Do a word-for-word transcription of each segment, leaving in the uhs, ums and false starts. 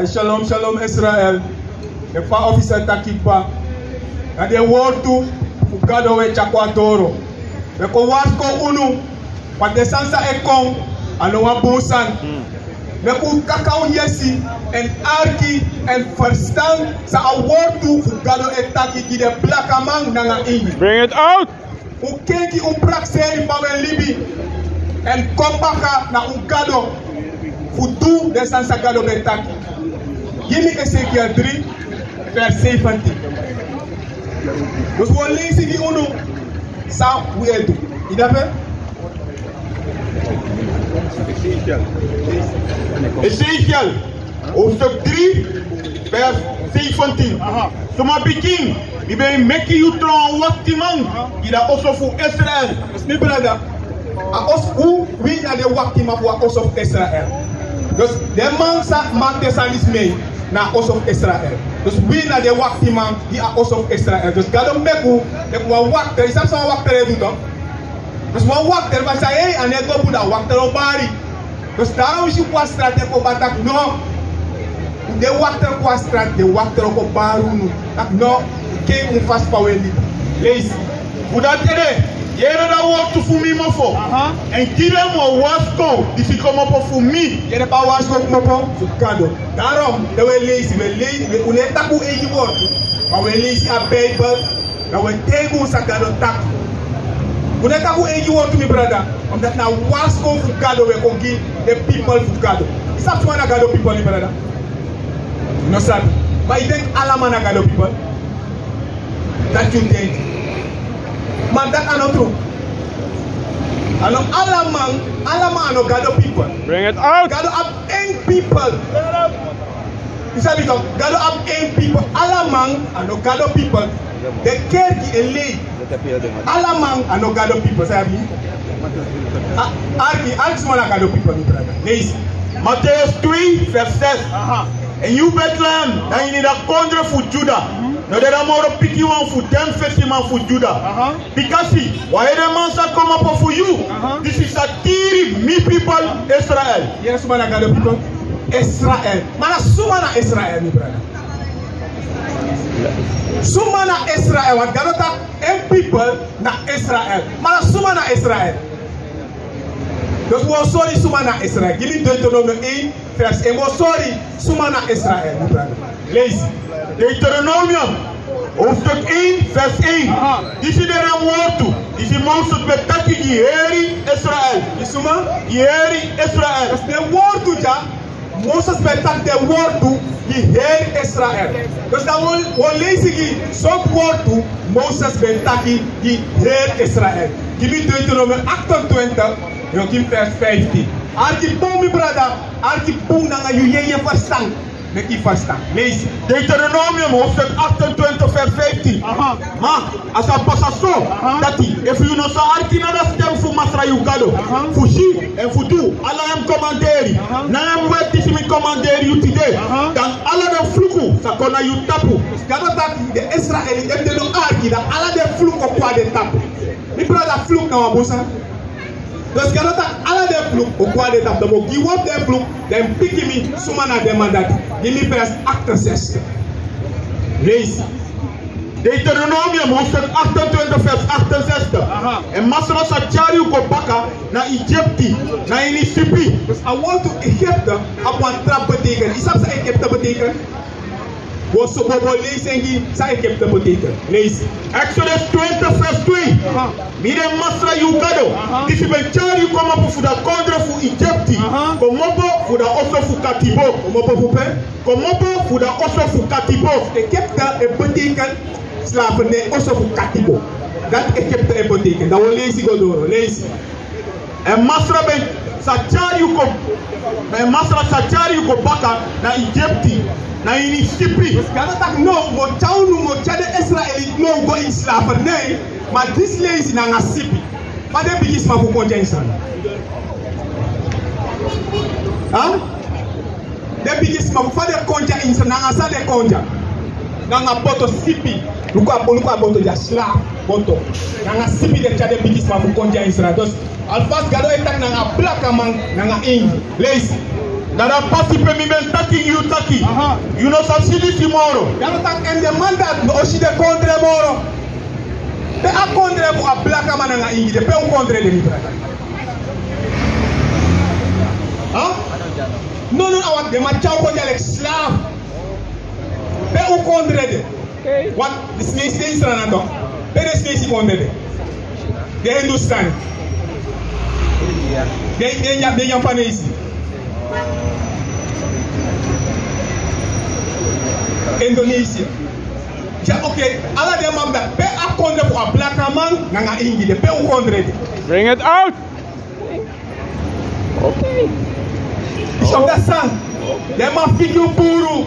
Shalom, shalom Israel. Efu a officer taki kba, na den wortu fu Gado we tyari kon na doro. We kon warskow unu, want den sani san e kon, a no wan bun sani. Meki un kaka un yesi, èn arki, èn ferstan san a wortu fu Gado e taki gi den blakaman nanga ingi. Bring it out! Un kenki, un prakseri fa un e libi, èn kon baka na un Gado fu du den sani san Gado ben taki. Gi mi Ezekiel drie, vers zeventien. Dus un o leisi gi unu san un e du. Yu de ape? Ezekiel, hoofdstuk drie, vers zeventien. Aha. Suma pikin, mi ben meki yu tron waktiman, aha, gi a oso fu Israel. Dus mi brada, a oso fu wi na den waktiman fu a oso fu Israel. Dus den man san maki den sani disi, na a oso fu Israel. Dus wi na den waktiman gi a oso fu Israel. Dus Gado meki un leki wan wakter. Yu sabi san wan wakter e du, toch? Dus wan wakter, fa a sei, a no e go bun, dan a wakter o bari. Dus daarom yu si kon a strati, kon bari taki no. Den wakter kon a strati, den wakter o kon bari unu. Taki no, un kenki un fasi fa un e libi. Leisi. Fu dati ede, yere a wortu fu mi mofo. Aha. Èn gi den wan warskow disi komopo fu mi. Yere a warskow komopo fu Gado. Daarom, dan un e leisi, un e leisi, un no e taki un eigi wortu. Ma un e leisi a Bijbel. Dan un e taigi un san Gado taki. Un no e taki un eigi wortu, mi brada. Omdat na a warskow fu Gado un e kon gi den pipel fu Gado. Yu sabi suma na Gado pipel, mi brada? Yu no sabi. Ma yu denki ala man na Gado pipel? Dati yu denki. Ma dati a no tru. A no ala man, ala man a no Gado pipel. Bring it out! Gado abi en pipel. Yu sabi toch, Gado abi en pipel. Ala man a no Gado pipel. Den kerki e lei. Ala man a no Gado pipel. Sabi? A, arki, arki suma na Gado pipel, mi brada. Leisi. Mattheus twee, vers zes. Aha. Èn yu, Betlehem, na ini a kondre fu Juda, no de a moro pikinwan fu den fesiman fu Juda. Aha. Bikasi wan edeman sa komopo fu yu. Aha. Disi sa tiri mi pipel Israel. Yere suma na Gado pipel? Israel. Ma na suma na Israel, mi brada? Suma na Israel? Want Gado taki en pipel na Israel. Ma na suma na Israel? Dus un o sori suma na Israel. Gi mi Deuteronomium één, vers één. Un o sori suma na Israel, mi brada. Leisi. Deuteronomium, hoofdstuk één, vers één. Aha. Disi de a wortu disi Moses ben taki gi heri Israel. Gi suma? Gi heri Israel. Dus den wortu dya, Moses ben taki den wortu gi heri Israel. Dus dan un o, un o leisi gi sortu wortu Moses ben taki gi heri Israel. Gi mi Deuteronomium achtentwintig, yu o gi mi vers vijftien. Arki bun, mi brada, arki bun nanga yu yeye ferstan. Meki yu ferstan. Leisi. Deuteronomium, hoofdstuk achtentwintig, vers vijftien. Aha. Ma a sa pasa so, aha, dati efu yu no sa arki na a stem fu Masra yu Gado, aha, fu si èn fu du ala en komanderi, aha, nanga en wet disi mi komanderi yu tide, aha, dan ala den fluku sa kon na yu tapu. Gado taki den Israeliti, efu den no arki, dan ala den fluku o kon na den tapu. Mi brada, fluku na wan bun sani. Dus Gado taki ala den fluku o kon na den tapu. Dan mi o gi un den fluku, dan yu piki mi suma na den man dati. Gi mi vers achtenzestig. Leisi. Deuteronomium, hoofdstuk achtentwintig, vers achtenzestig. Aha. Èn Masra sa tyari yu go baka na Egipte, na ini sipi. Dus a wortu Egipte abi wan tra betekenis. Yu sabi san Egipte betekent? Wi o, wi o leisi en gi san Egipte betekent. Leisi. Exodus twintig, vers twee. Aha. Mi de Masra yu Gado, aha, disi ben tyari yu komopo fu a kondre fu Egipte, aha, komopo fu a oso fu katibo. Komopo fu pe? Komopo fu a oso fu katibo. Egipte e betekent slavernij, oso fu katibo. Dati Egipte e betekent. Dan wi o leisi go doro. Leisi. Èn Masra ben sa tyari yu go, èn Masra sa tyari yu go baka na Egipte, na ini sipi. Gado taki no, mi o tyari unu, mi o tyari den Israeliti now go ini slavernij, ma disi leisi nanga sipi. Fa den bigisma fu kon tyari yu sani? Ha? Den bigisma fu, fa den kon tyari yu sani, nanga san den kon tyari? Nanga boto, sipi. Luku a, luku a boto dya, slaaf boto. Nanga sipi den tyari den bigisma fu kon tyari yu sani. Dus alvast Gado e taki nanga blakaman nanga ingi. Leisi. Na dati pasi pe mi ben taki gi yu taki. Aha. Yu no sa si disi moro. Dati taki en de man dati no o si den kondre moro. Pe a kondre fu a blakaman nanga ingi de, pe un kondre de, mi brada? Ha? No, no, a wak den man tyari un kon de leki slaaf. Pe un kondre de? Wan, den Sineisi de ini Sranan, toch? Pe den Sineisi kondre de? Den Hindustani. Den, den, den Japanesi. Indonesia. Ya, oké. Ala den man dati, pe a kondre fu a blakaman nanga ingi de, pe un kondre de? Bring it out! Oké. Yu sabi san? Den man figi un puru.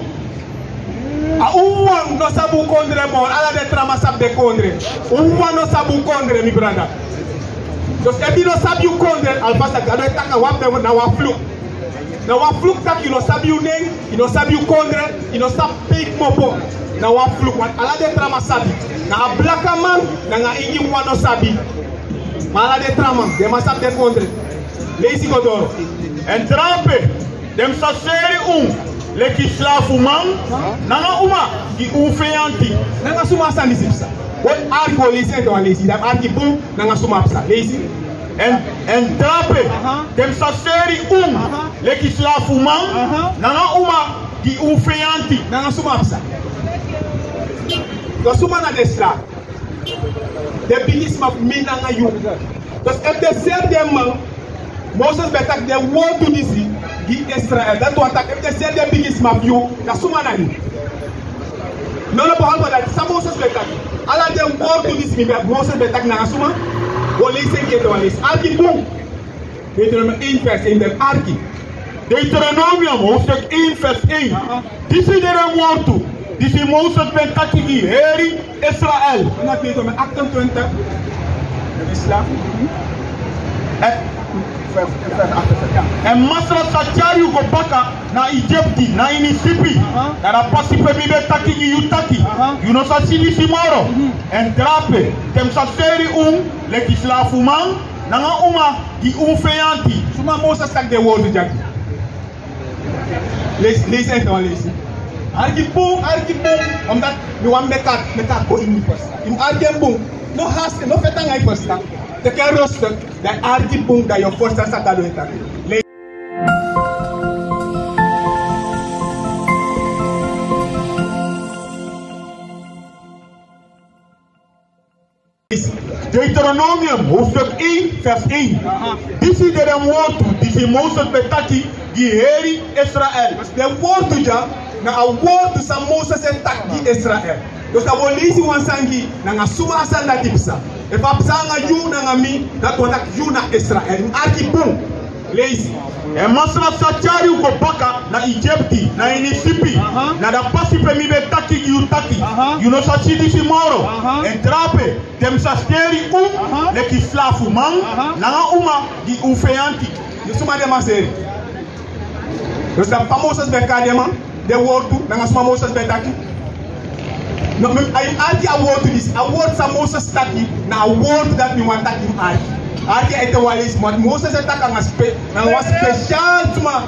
A un wan no sabi un kondre moro, ala den tra man sabi den kondre. Un wan no sabi un kondre, mi brada. Dus efu yu no sabi yu kondre, alvast Gado e taki na wan, na wan fluku. Na wan fluku taki yu no sabi yu nen, yu no sabi yu kondre, yu no sabi pe yu kmopo. Na wan fluku, want ala den tra man sabi. Na a blakaman nanga ingi wan no sabi. Ma ala den tra man, den man sabi den kondre. Leisi go doro. Èn drape, den sa seri un leki slafuman nanga uma gi un feyanti. Nanga suma a sani disi psa? Go arki, go leisi en, dan leisi. Dan arki bun, nanga suma a psa. Leisi. Èn, èn drape, aha, den sa seri un, aha, leki slafuman, aha, nanga uma gi un feyanti. Nanga suma a psa? Nanga suma na den slafu? Den bigisma fu mi nanga yu. Dus efu den seri den man, Moses ben taki den wortu disi gi Israel. Dati wani taki efu den seri den bigisma fu yu, na suma na yu? No, no, behalve dati, san Moses ben taki? Ala den wortu disi mi ben, Moses ben taki nanga suma? Go leisi en gi ete wan leisi. Arki bun. Deuteronomium één vers één, arki. Deuteronomium hoofdstuk één vers één. Aha. Disi de den wortu disi Moses ben taki gi heri Israel. Na Deuteronomium achtentwintig. Dat is slaaf. Èn, vers achtentwintig, ja. Èn Masra sa tyari yu go baka na Egipte, na ini sipi. Aha. Na a pasi pe mi ben taki gi yu taki. Aha. Yu no sa si disi moro. Mhm. Èn drape, den sa seri un leki slafuman nanga uma gi un feyanti. Suma Moses taki den wortu dya gi? Leisi, leisi en, leisi. Arki bun, arki bun. Omdat mi wani meki a, meki a go ini yu ferstan. Yu mus arki en bun. No haast, no feti nanga yu ferstan. Teki en rustig, dan arki bun, dan yu o ferstan san Gado e taki. Leisi. Deuteronomium hoofdstuk één vers één. Aha. Disi de den wortu disi Moses ben taki gi heri Israel. Den wortu dya na a wortu san Moses e taki gi Israel. Dus dan wi o leisi wan sani gi, nanga suma a sani dati psa. Efu a psa nanga yu nanga mi, dati wani taki yu na Israel. Yu mus arki bun. Leisi. Èn Masra sa tyari yu go baka na Egipte, na ini sipi. Aha. Na a pasi pe mi ben taki gi yu taki. Aha. Yu no sa si disi moro. Aha. Èn drape, den sa seri un, aha, leki slafuman, aha, nanga uma gi un feyanti. Yu, suma den man seri? Dus dan fa Moses ben kari den man, den wortu, nanga suma Moses ben taki? No, mi, a yu mus arki a wortu disi. A wortu san Moses taki, na a wortu dati mi wani taki yu mus arki. Arki ete wan leisi, ma Moses e taki nanga spe, nanga wan spesial sma.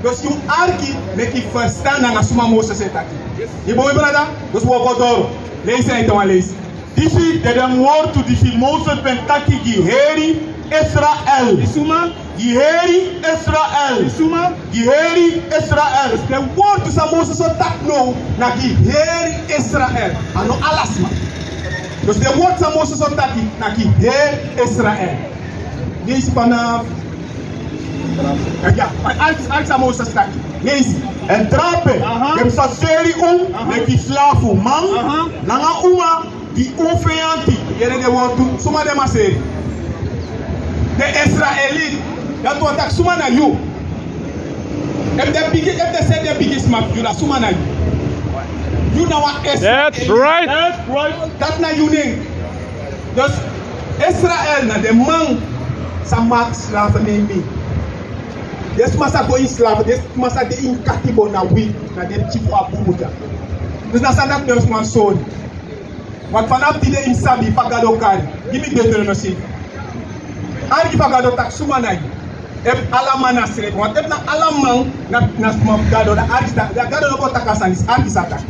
Dus yu mus arki, meki yu ferstan nanga suma Moses e taki. Yu bun, mi brada? Dus wi o go doro. Leisi ete wan leisi. Disi de den wortu disi Moses ben taki gi heri Israel. Gi suma? Gi heri Israel. Gi suma? Gi heri Israel. Den wortu san Moses o taki now, na gi heri Israel. A no ala sma. Dus den wortu san Moses o taki, na gi heri Israel. Leisi fanafu. Ya, arki, arki san Moses taki. Leisi. Èn drape, aha, den sa seri un, aha, leki slafuman, aha, nanga uma gi un feyanti. Yere den wortu, suma den man seri? Den Israeliti. Dati wani taki suma na yu? Efu den bigi, efu den seri den bigisma fu yu, na suma na yu? Yu na wan Israeliti. That's right. That's right. Dati na yu nen. Dus Israel na den man san maki slafu nanga mi. Den sma sa go ini slafu, den sma sa de ini katibo na wi, na den pikin fu a bubu dya. Dus na san dati mi wani sori. Want fanafu tide yu mus sabi fa Gado kari. Gi mi Deuteronomium. Arki fa Gado taki, suma na yu? Efu ala man na srefi, want efu na ala man na, na sma fu Gado, dan arki sa, dan Gado no bo taki a sani, arki sa taki.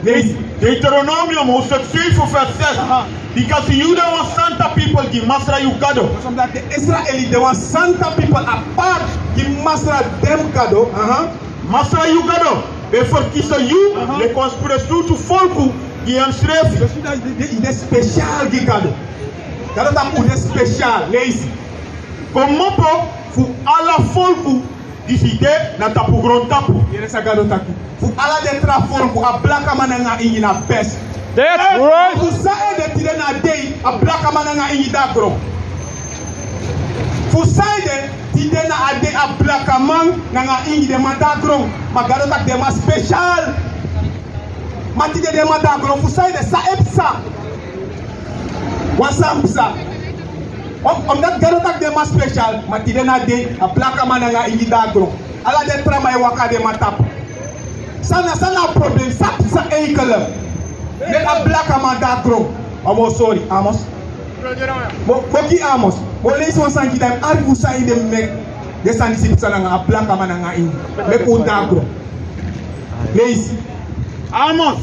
Leisi. Deuteronomium hoofdstuk zeven vers zes. Aha. Bikasi yu de wan santa pipel gi Masra yu Gado. Omdat den Israëlieten de wan santa pipel apart gi Masra den Gado. Aha. Masra yu Gado ben ferkisi yu, aha, leki wan spesrutu folku gi ensrefi. Dus yu de, de, de, yu de speciaal gi Gado. Gado taki un de speciaal. Leisi. Komopo fu ala folku disi de na tapu grontapu. Yere san Gado taki. Fu ala den tra folku, a blakaman nanga ingi na best. That's right. Fu san ede tide na a dei a blakaman nanga ingi de na gron? Fu san ede tide na a dei a blakaman nanga ingi de man de na gron? Ma Gado taki den man speciaal. Ma tide den man de na gron, fu san ede, san e psa? Wan sani psa. Om, omdat Gado taki den man speciaal, ma tide na a dei a blakaman nanga ingi de na gron. Ala den tra man e waka na den man tapu. San na, san na a problem, san psa eigenlijk? Leki a blakaman de na gron. Amo, sorry, Amos. Mo, mo gi Amos. Mo leisi wan sani gi den, arki fu san ede meki den sani disi psa nanga a blakaman nanga ingi. Meki un de na gron. Leisi. Amos,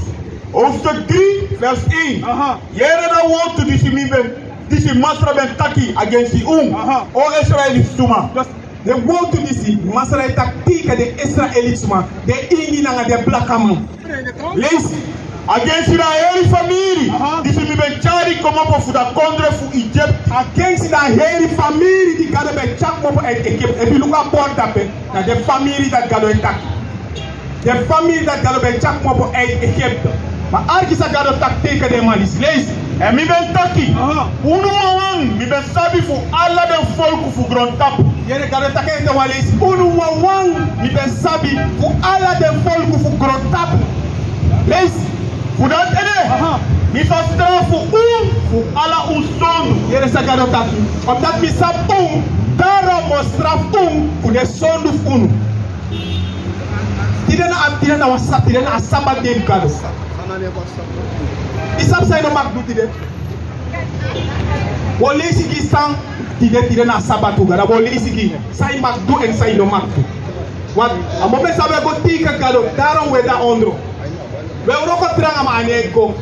hoofdstuk drie, vers één. Aha. Yere a wortu disi mi ben, disi Masra ben taki against unu. Aha. O Israëlieten suma. Dus den wortu disi Masra e taki tegen den Israëlieten suma, den ingi nanga den blakaman. Leisi. Against a heri famiri, aha, disi mi ben tyari komopo fu a kondre fu Egypt. Against a heri famiri di Gado ben tyari komopo uit Egypt. Efu yu luku a bord dape, na den famiri dati Gado e taki. Den famiri dati Gado ben tyari komopo uit Egypt. Ma arki san Gado taki tegen den man disi. Leisi. Èn mi ben taki, aha, unu wawan mi ben sabi fu ala den folku fu grontapu. Yere, Gado taki en ete wan leisi. Unu wawan mi ben sabi fu ala den folku fu grontapu. Leisi. Fu dati ede, aha, mi sa strafu unu fu ala un sondu. Yere san Gado taki. Omdat mi sabi unu, daarom mi o strafu unu fu den sondu fu unu. Tide na a, tide na wan sa, tide na a sabat dei fu Gado. Yu sabi san yu no mag du tide? Wi o leisi gi yu san tide, tide na a sabat fu Gado. Wi o leisi gi yu san yu mag du èn san yu no mag du. Want a moment san wi e go tegen Gado, daarom wi e de na ondro. Wi e wroko tranga ma a no e go.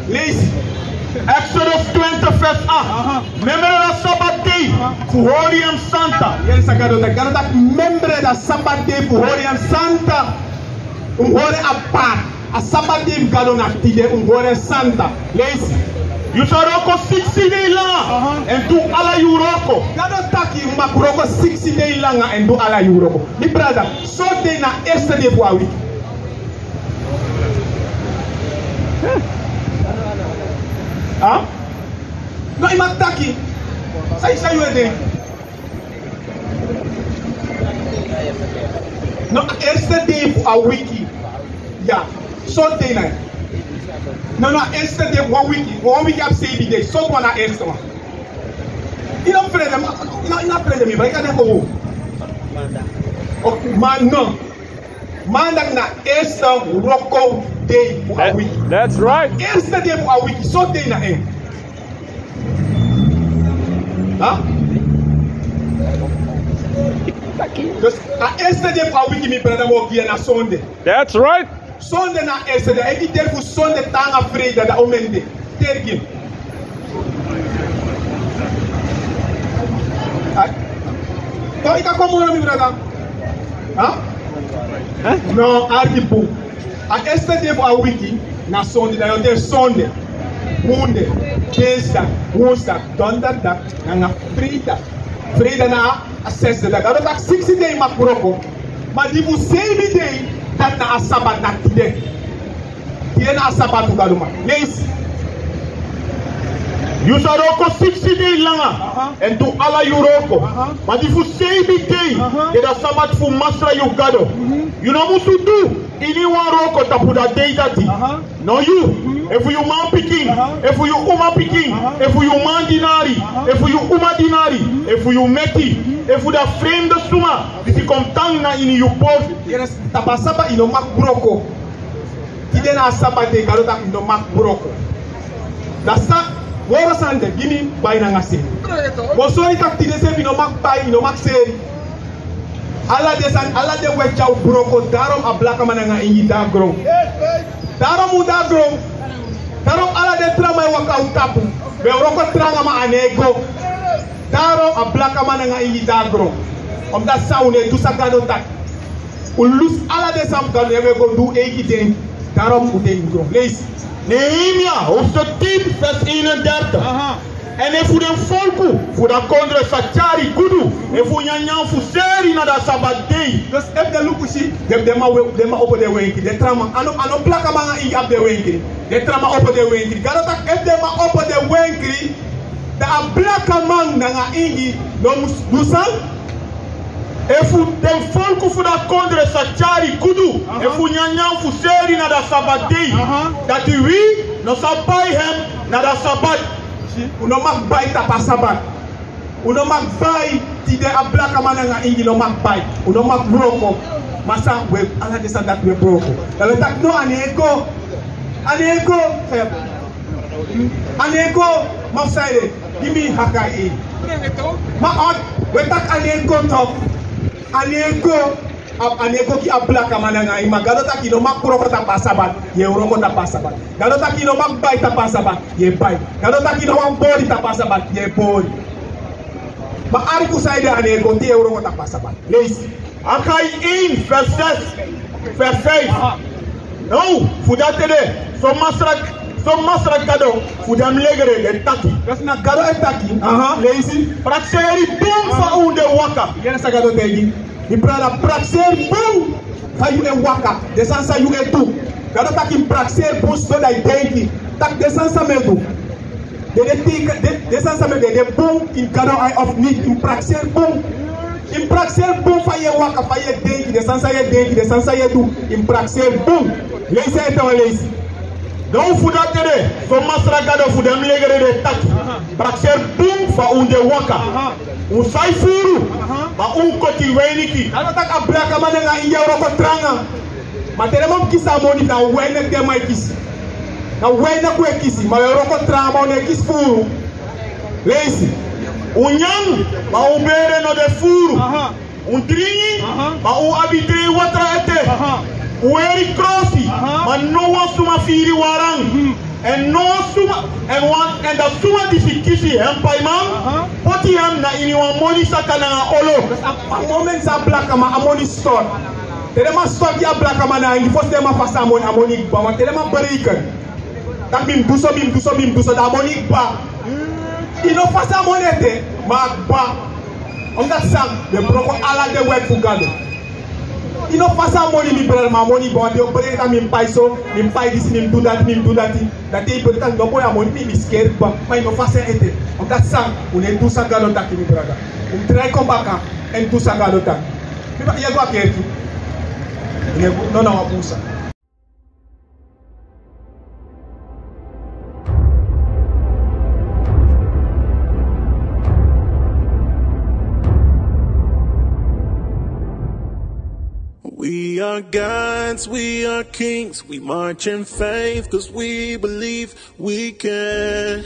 Leisi. Exodus twintig vers acht. Aha. Memre a sabat dei, aha, fu hori en santa. Yere san Gado taki. Gado taki memre a sabat dei fu hori en santa. Un hori en apart. A sabat dei fu Gado na tide, un hori en santa. Leisi. Yu sa wroko siksi dei langa, aha, èn du ala yu wroko. Gado taki un mag wroko siksi dei langa èn du ala yu wroko. Mi brada, sortu dei na a eerste dei fu a wiki? Ha? No, yu mag taki. San, san yu e denki? No, a eerste dei fu a wiki. Ya, sortu dei na en? No, no, a eerste dei fu a wiki. Wan wiki abi seibin dei. Sortu wan na a eerste wan? Yu no frede mi, yu no, yu no frede mi, ma yu kan denki. Ok, ma no. Maandag na eerste wroko dei fu a wiki. That's right. Eerste dei fu a wiki, sortu dei na en? Ha? Dus a eerste dei fu a wiki, mi brada, mi o gi yu, na sonde. That's right. Sonde na eerste dei. Efu yu teri fu sonde te nanga freide, dan omeni dei. Teri gi mi. Ai. Kon, yu kan kon moro, mi brada. Ha? No, arki bun. A eerste dei fu a wiki na sonde, dan yu o teri sonde, munde, dinsdag, woensdag, donderdag, nanga freide. Freide na a zesde dag. Gado taki siksi dei yu mag wroko. Ma di fu seibin dei, dati na a sabat, na tide. Tide na a sabat fu Gado, man. Leisi. Yu sa wroko siksi dei langa, aha, èn du ala yu wroko. Aha. Ma di fu seibin dei, aha, de na sabat fu Masra yu Gado. Mhm. Yu no musu du iniwan wroko tapu a dei dati. Aha. No yu, mhm, efu yu manpikin, aha, efu yu umapikin, aha, efu yu man dinari, aha, efu yu uma dinari, mhm, efu yu meti, mhm, efu a fremde suma disi kon tan na ini yu porsi. Yes, tapu a sabat yu no mag wroko. Tide na a sabat dei, Gado taki yu no mag wroko. Dan san, Woro sani de, gi mi bai nanga seri. Bo sori taki tide sefi no mag bai, no mag seri. Ala den sani, ala den wet ya un broko, daarom a blakaman nanga ingi de na gron. Daarom un de na gron. Daarom ala den tra man e waka un tapu. We wroko tranga ma a no e go. Daarom a blakaman nanga ingi de na gron. Omdat san un no e du san Gado taki. Un lusu ala den sani fu Gado, we go du eigi den. Daarom un de na gron. Leisi. Nehemia, hoofdstuk tien, vers eenendertig. Aha. Èn efu den folku fu a kondre sa tyari gudu, efu nyanyan fu seri na a sabat dei. Dus efu den luku si, den, den man we, den man opo den wenkri, den tra man, a no, a no blakaman nanga ingi abi den wenkri. Den tra man opo den wenkri. Gado taki efu den man opo den wenkri, dan a blakaman nanga ingi no mus du san? Efu den folku fu a kondre sa tyari gudu, aha, efu nyanyan fu seri na a sabat dei, aha, dati wi no sa bai en na a sabat. Si, un no mag bai tapu a sabat. Un no mag bai, tide a blakaman nanga ingi no mag bai. Un no mag wroko. Ma san we, ala den sani dati we broko. Dan we taki no, a no e go. A no e go. A no e go. Ma fu san ede, gi mi haka e. Ma a, we taki a no e go tok. A no e go. A, a no e go gi a blakaman nanga ingi. Ma Gado taki yu no mag wroko tapu a sabat, yu e wroko tapu a sabat. Gado taki yu no mag bai tapu a sabat, yu e bai. Gado taki yu no mag bori tapu a sabat, yu e bori. Ma arki san ede, a no e go te yu e wroko tapu a sabat. Leisi. Haggai één, vers zes, vers vijf. Now, fu dati ede, so Masra, so Masra Gado fu den legre e taki. Dati na Gado e taki. Aha, leisi. Prakseri bun fa un de waka. Yere san Gado taigi. Mi brada, prakseri bun fa yu e waka. Den sani san yu e du. Gado taki prakseri bun, so dan yu denki. Taki den sani san mi e du. Den, den, den, den sani san mi e du, den bun ini Gado ai of niet, yu prakseri bun. Yu prakseri bun fa yu e waka, fa yu e denki, den sani san yu e denki, den sani san yu e du, yu prakseri bun. Leisi, e tan wan leisi. Now fu dati ede, so Masra Gado fu den legre e taki. Prakseri bun fa un de waka. Un sai furu, ma un koti weiniki. Gado taki a blakaman nanga ingi e wroko tranga. Ma te den man kisi a moni, na weiniki den man e kisi. Na weiniki un e kisi, ma un e wroko tranga, ma un no e kisi furu. Leisi. Un nyan, ma un bere no de furu. Aha. Un dringi, aha, ma un abi dringi watra ete. Aha. Un weri krosi, aha, ma no wan suma firi waran. Mhm. Èn no wan suma, èn wan, èn a suma disi kisi en paiman, aha, poti en na ini wan moni saka nanga olo. Dus a, a moment san a blakaman, a moni stort. Te den man stort gi a blakaman nanga ingi, fosi den man fasi a moni, a moni kba, ma te den man bereken. Taki mi mus du so, mi mus du so, mi mus du so, dan a moni kba. Yu no fasi a moni ete, ma a kba. Omdat san, yu e broko ala den wet fu Gado. Yu no fasi a moni, mi brada, ma a moni kba, want yu o bereken taki mi mus pai so, mi mus pai disi, mi mus du dati, mi mus du dati. Dan te yu bereken taki no bun, a moni mi, mi skeri kba, ma yu no fasi en ete. Omdat san, un no e du san Gado taki, mi brada. Un mus drai kon baka, èn du san Gado taki. Mi ba, yu e go a kerki? Yu e go, no, no, a bun sani. We are gods, we are kings, we march in faith, 'cause we believe we can.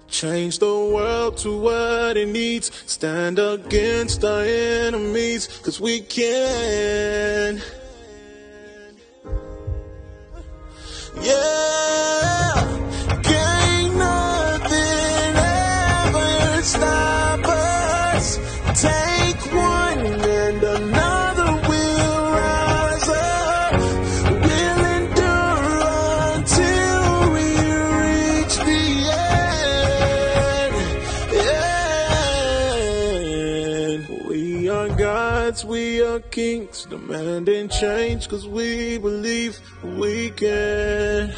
Change the world to what it needs. Stand against our enemies, 'cause we can. Yeah, can't nothing ever stop us. Take one and another will rise up. We'll endure until we reach the end. Yeah. We are gods, we are kings, demanding change 'cause we believe we can.